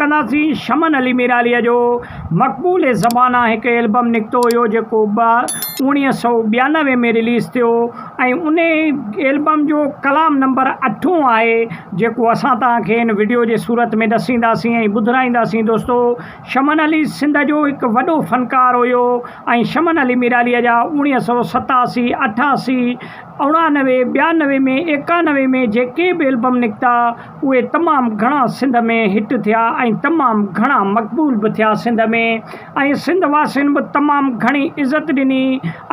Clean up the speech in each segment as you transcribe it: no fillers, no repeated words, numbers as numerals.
ڪنداسين شمن علي ميراليء جو مقبول زمانه هڪ البم نڪتو هيو جيڪو 1992 ۾ رليز ٿيو ۽ انهي البم جو ڪلام نمبر اٺون آهي جيڪو اسان توهان کي هن وڊيو جي صورت ۾ ڏسينداسين ۽ ٻڌرائينداسين دوستو شمن علي سنڌ جو هڪ وڏو فنڪار هيو ۽ شمن علي ميراليء جا 1987، 88، 89، 92 ۾ 91 ۾ جيڪي به البم نڪتا اهي تمام گهڻا سنڌ ۾ هٽ ٿيا ۽ تمام گهڻا مقبول به ٿيا سنڌ ۾ ۽ سنڌ واسين به تمام گهڻي عزت ڏني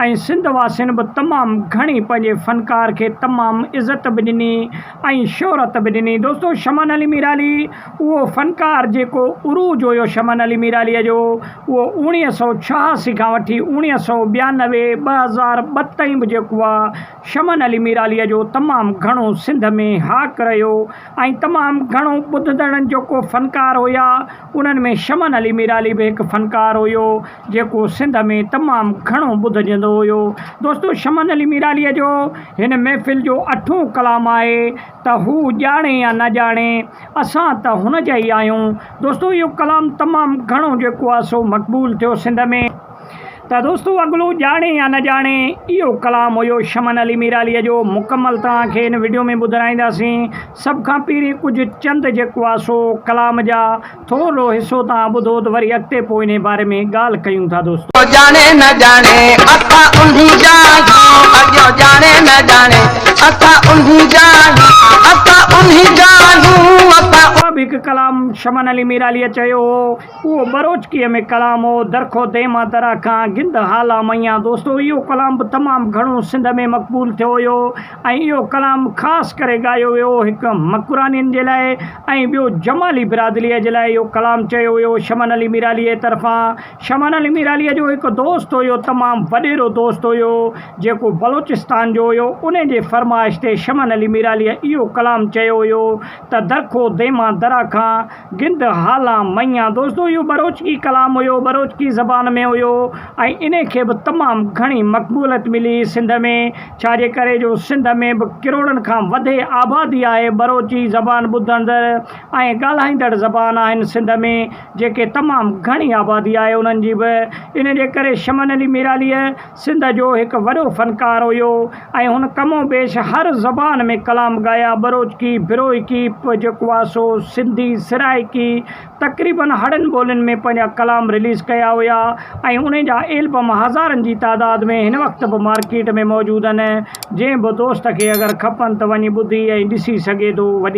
۽ سنڌ واسين به تمام گهڻي پنهنجي فنڪار کي تمام عزت به ڏني ۽ شهرت به ڏني دوستو شمن علي ميرالي اهو فنڪار جيڪو عروج هيو شمن علي ميرالي جو اهو 1986 کان وٺي 1992 2002 تائين به جيڪو آ شمن علي ميراليء جو تمام گهڻو سنڌ ۾ هاڪ رهيو ۽ تمام گهڻو ٻڌندڙن جيڪو فنڪار هيا انهن ۾ شمن علي ميرالي به هڪ فنڪار هيو جيڪو سنڌ ۾ تمام گهڻو ٻڌجندو هيو دوستو شمن علي ميراليء جو هن محفل جو اٺون ڪلام آهي ته هو ڄاڻي يا نه ڄاڻي اسان ته هن جا ئي آهيون دوستو اهو ڪلام تمام گهڻو جيڪو آهي سو مقبول ٿيو سنڌ ۾. ته دوستو اڳلو ڄاڻي يا نه ڄاڻي اهو ڪلام هيو شمن علي ميراليء جو مڪمل توهان کي هن وڊيو ۾ ٻڌرائينداسين سڀ کان پهرين ڪجهه چند جيڪو آ سو ڪلام جا ٿورڙو حصو توهان ٻڌو ته وري اڳتي پوء انهي باري ۾ ڳالهه ڪيون ٿا دوستو. ڄاڻي نه ڄاڻي اسان انهي جا آهيون اڳيو ڄاڻي نه ڄاڻي اسان انهي جا آهيون اسان انهي جا آهيون اسان. اهو به هڪ ڪلام شمن علي ميراليء چيو هو. اهو ٻروچڪيء ۾ ڪلام هو، درکو ديما درا کان، گند هالا مئيان. دوستو اهو ڪلام به تمام گهڻو سنڌ ۾ مقبول ٿيو هيو ۽ اهو ڪلام خاص ڪري ڳايو ويو هو هڪ مڪرانين جي لاء ۽ ٻيو جمالي برادريء جي لاء اهو ڪلام چيو ويو شمن علي ميراليء جي طرفان. شمن علي ميراليء جو هڪ دوست هيو تمام وڏيرو دوست هيو جيڪو بلوچستان جو هيو انهي جي فرمائش تي شمن علي ميراليء اهو ڪلام چيو هيو ته درکو ديما درا کان، گند هالان مئيان دوستو اهو ٻروچڪي ڪلام هيو ٻروچڪي زبان ۾ هيو ۽ انهي کي به تمام گهڻي مقبوليت ملي سنڌ ۾ ڇا جي ڪري جو سنڌ ۾ به ڪروڙن کان وڌي آبادي آهي ٻروچي زبان ٻڌندڙ ۽ ڳالهائيندڙ زبان آهن سنڌ ۾ جيڪي تمام گهڻي آبادي آهي انهن جي به انهي جي ڪري شمن علي ميراليء سنڌ جو هڪ وڏو فنڪار هيو ۽ هن ڪم و بيش هر زبان ۾ ڪلام ڳايا، ٻروچڪي، بروهڪي، جيڪو آ سو سنڌي، سرائيڪي تقريبن هڙن ٻولين ۾ پنهنجا ڪلام رليز ڪيا هيا ۽ انهن جا ايلبم هزارن جي تعداد ۾ هن وقت به مارڪيٽ ۾ موجود آهن، جنهن به دوست کي اگر کپن ته وڃي ٻڌي ۽ ڏسي سگهي ٿو. وڏي.